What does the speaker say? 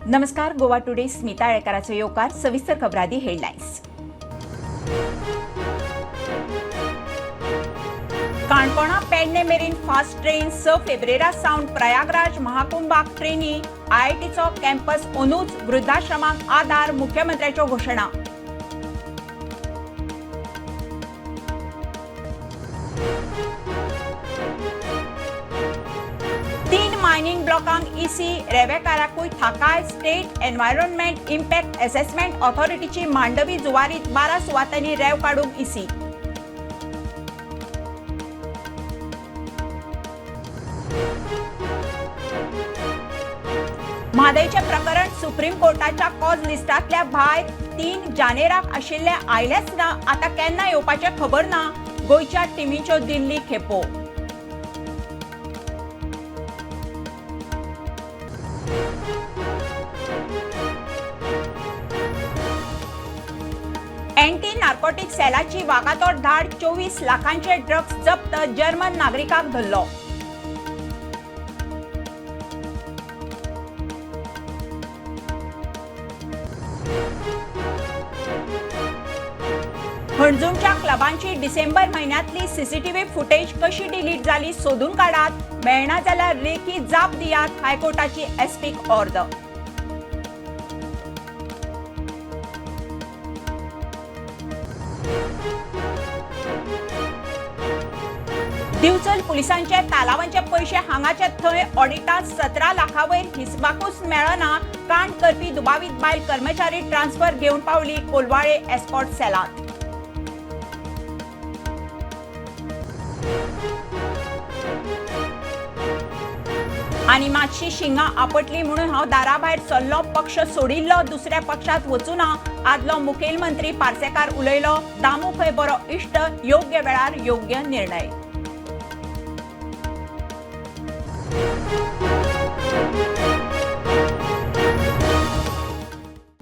नमस्कार, गोवा टुडे स्मिता आळेकाराचो येवकार. सविस्तर खबरादी हेडलायन्स. काणकोणा पेडणे मेरेन फास्ट ट्रेन 6 फेब्रेरा सावन प्रयागराज महाकुंभाक ट्रेनी. आयआयटीचो कॅम्पस अंदूच वृद्धाश्रमाक आदार, मुख्यमंत्र्याच्यो घोशणा. तीन मायनिंग ब्लॉकांक ईसी, रेवेकाराकूय थाकाय. स्टेट एन्व्हायरमेंट इम्पॅक्ट असेसमेंट ऑथॉरिटीची मांडवी जुवारीत 12 सुवातांनी रेंव काडूंक ईसी. म्हादयचें प्रकरण सुप्रीम कोर्टाच्या कॉज लिस्टांतल्या भायर. 3 जानेराक आशिल्ले आयलेच ना, आतां केन्ना येवपाचें खबर ना. गोंयच्या टिमीच्यो दिल्ली खेपो. अँटी नार्कोटिक सेलाची वागातोर धाड, 24 लाखांचे ड्रग्ज जप्त, जर्मन नागरिकाक धरलो. हणजूणच्या क्लबांची डिसेंबर म्हयन्यांतली सीसीटीव्ही फुटेज कशी डिलीट जाली सोदून काडात, मेळना जाल्यार लेखी जाप दियात, हायकोर्टाची एसपीक ऑर्द. दिवचल पुलिसांचे तालावांचे पयशे हांगाचे थंय, ऑडिटांत 17 लाखावयर हिसबाकूच मेळना. कांड करपी दुबावीत बायल कर्मचारी ट्रान्सफर घेवन पावली कोलवाळे एस्कॉर्ट सेलांत. आनी मातशी शिंगां आपटली म्हणून हांव दाराभायर सरलो, पक्ष सोडिल्लो, दुसऱ्या पक्षात वचूना, आदलो मुखेलमंत्री पार्सेकार उलयलो. दामू खंय बरो इश्ट, योग्य वेळार योग्य निर्णय.